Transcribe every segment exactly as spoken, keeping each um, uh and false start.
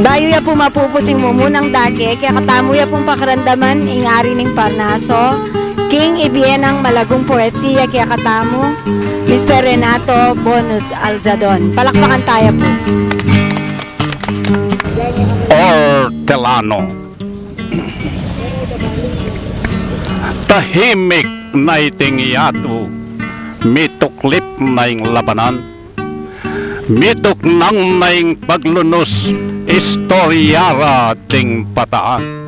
Bayu ya pu mapupus ing mumunang dake, kekatamu ya pung pakiramdaman ing Ari ning Parnaso, king ibie nang malagung poesia kekatamu, Mister Renato Bonus Alzadon. Palakpakan taya pu. Hortelano. Tahimik na iting yatu, mituklip na ing labanan, mituknang na ing paglunus, istorya ra ding bataan.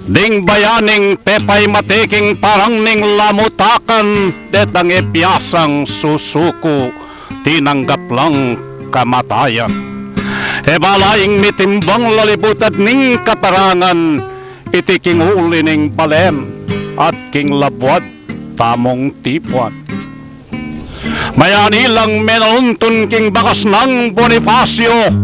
Ding bayaning pepaimate king parang ning lamutakan, detang e biasang susuku, tinanggap lang kamatayan. E bala ing mitimbang lalibutad ning kaparangan, iti king uli ning balen at king labuad tamung tipuan. Mayani lang menaluntun king bakas nang Bonifacio,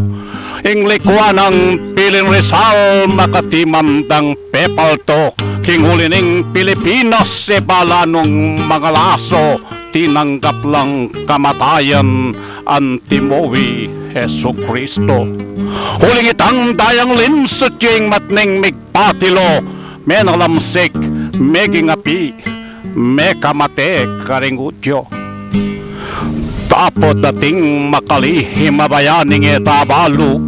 ing likwa nang piling Rizal, makatimandang pepalto, king uli ning Pilipinas, e bala nung mangalaso, tinanggap lang kamatayan, antimo i Jesucristo. Uling itang dayang linsut yu ing matning migpatilo, menalamsik, meging api, mekamate karing utyo. Dapot ating makalihim a bayaning e tabalu,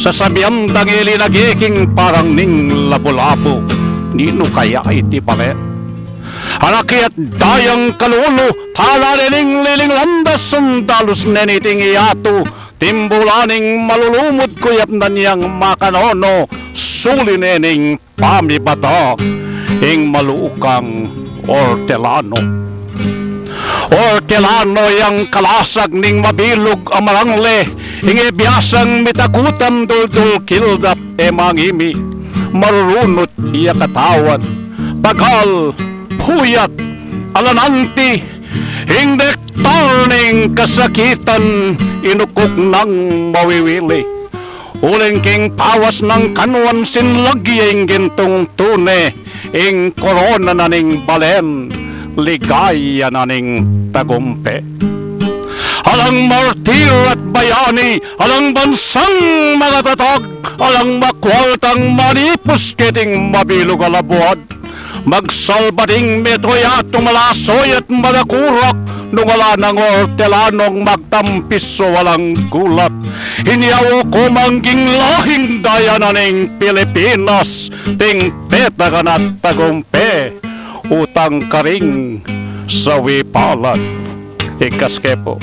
sasabian dang e linage king parang ning labu-labu, ninu kaya iti balen? Alakiat dayang kalulu, tala ne ning liling landas, sundalus ne niting yatu, timbulan ning malulumud, kuyap na niyang makanono, suli ne ning pamibata ing malukang Hortelano. Hortelano yang kalasag ning mabilug a marangle, ing e biasang mitakutan duldul kildap e mangimi, marurunut ya katawan, bagal, puyat, alananti, ing dektar ning kasakitan, inukuk nang mawiwili. Uling king pawas nang kanuan sinlagya ing gintung tune, ing korona na ning balen, ligaya na ning tagumpe. Alang martir at bayani, alang bansang makatatag, alang makwaltang manipus keting mabilug a labuad. Magsalba ding meto ya tumalasoy at madakurak, nung ala nang Hortelanong magtampiso alang gulat. Inya o ko mangging lahing daya na ning Pilipinas, ting petagan at tagumpe, utang karing sawi palad. Ikas ke pu.